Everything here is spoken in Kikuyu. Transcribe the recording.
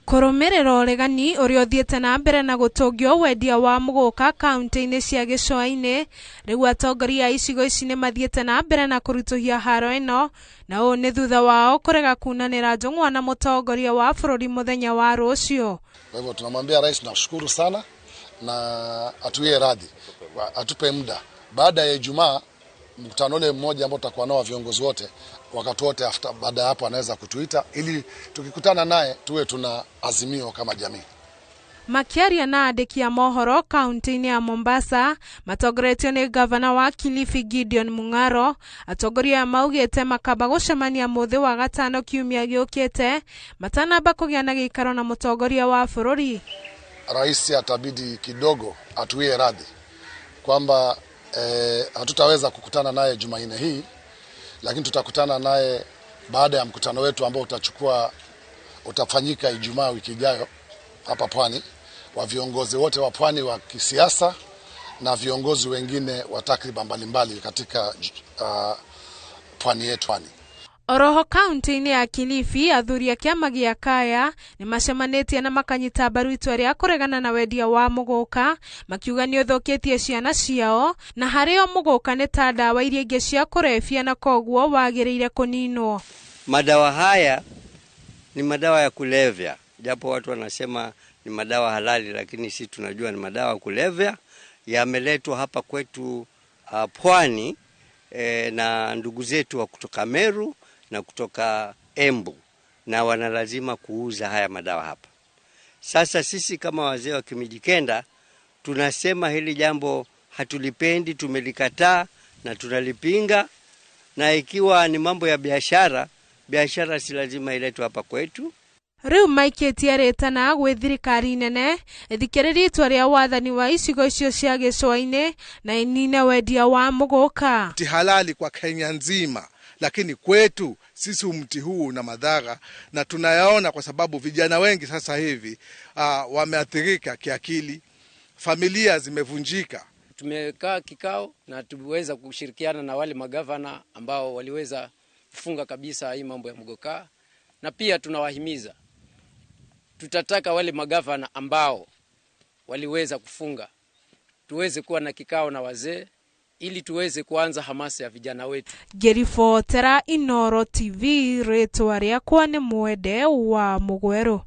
Kũrũmĩrĩra ũregani ũrĩa ũthiĩte na mbere na gũtũngio wendia wa mũgũka kaunti-inĩ cia gĩcũa-inĩ, rĩu atongoria a icigo ici nĩ mathiĩte na mbere na kũritũhia haro ĩno, na ũũ nĩ thutha wao kũrega kunanĩra njũng'wa na mũtongoria wa bũrũri mũthenya wa rũciũ. Kwa hivyo tunamwambia rais tunashukuru sana na atuie radhi, atupe muda baada ya Ijumaa, mkutano ule mmoja ambao tutakuwa nao viongozi wote wakati wote, baada ya hapo anaweza kutuita ili tukikutana naye tuwe tuna azimio kama jamii. Makĩaria na andĩki a mohoro kaunti-inĩ ya Mombasa matongoretio nĩ gavana wa Kilifi Gideon Mung'aro, atongoria aya maugĩte makamba gũcemania mũthĩ wa gatano kiumia gĩũkĩte matanamba kũgĩa na gĩikaro na mũtongoria wa bũrũri. Rais atabidi kidogo atuie radhi kwamba hatutaweza kukutana naye Jumanne hii, lakini tutakutana naye baada ya mkutano wetu ambao utafanyika Ijumaa wiki ijayo hapa Pwani, wa viongozi wote wa Pwani wa kisiasa na viongozi wengine wa takriban mbalimbali katika pwani yetu. Pwani. Oroho kaunti-inĩ ya Kilifi athuri a kĩama gĩa Kaya nĩ macemanĩtie na makanyita mbaru itua rĩa kũregana na wendia wa mũgũka, makiuga nĩ ũthũkĩtie ciana ciao na harĩ o mũgũka nĩ ta ndawa iria ingĩ cia kũrebia na koguo wagĩrĩire kũninwo. Madawa haya ni madawa ya kulevya, japo watu wanasema ni madawa halali, lakini sisi tunajua ni madawa ya kulevya. Yameletwa hapa kwetu Pwani na ndugu zetu wa kutoka Meru na kutoka Embu, na wanalazima kuuza haya madawa hapa. Sasa sisi kama wazee wa Kimijikenda tunasema hili jambo hatulipendi, tumelikataa na tunalipinga, na ikiwa ni mambo ya biashara, biashara si lazima iletwe hapa kwetu. Rĩu maikĩtie rĩtana gwĩ thirikari nene ĩthikĩrĩrie itua rĩa wathani wa icigo icio cia gĩcũa-inĩ na ĩnine wendia wa mũgũka. Mti halali kwa Kenya nzima, lakini kwetu sisi mti huu una madhara na tunayaona kwa sababu vijana wengi sasa hivi wameathirika kiakili, familia zimevunjika. Tumekaa kikao na tuweza kushirikiana na wale magavana ambao waliweza kufunga kabisa hii mambo ya muguka, na pia tunawahimiza, tutataka wale magavana ambao waliweza kufunga tuweze kuwa na kikao na wazee ili tuweze kuanza hamasa ya vijana wetu. Ngĩribotera Inooro TV, rĩtwa rĩakwa nĩ Mwende wa Mũgwerũ.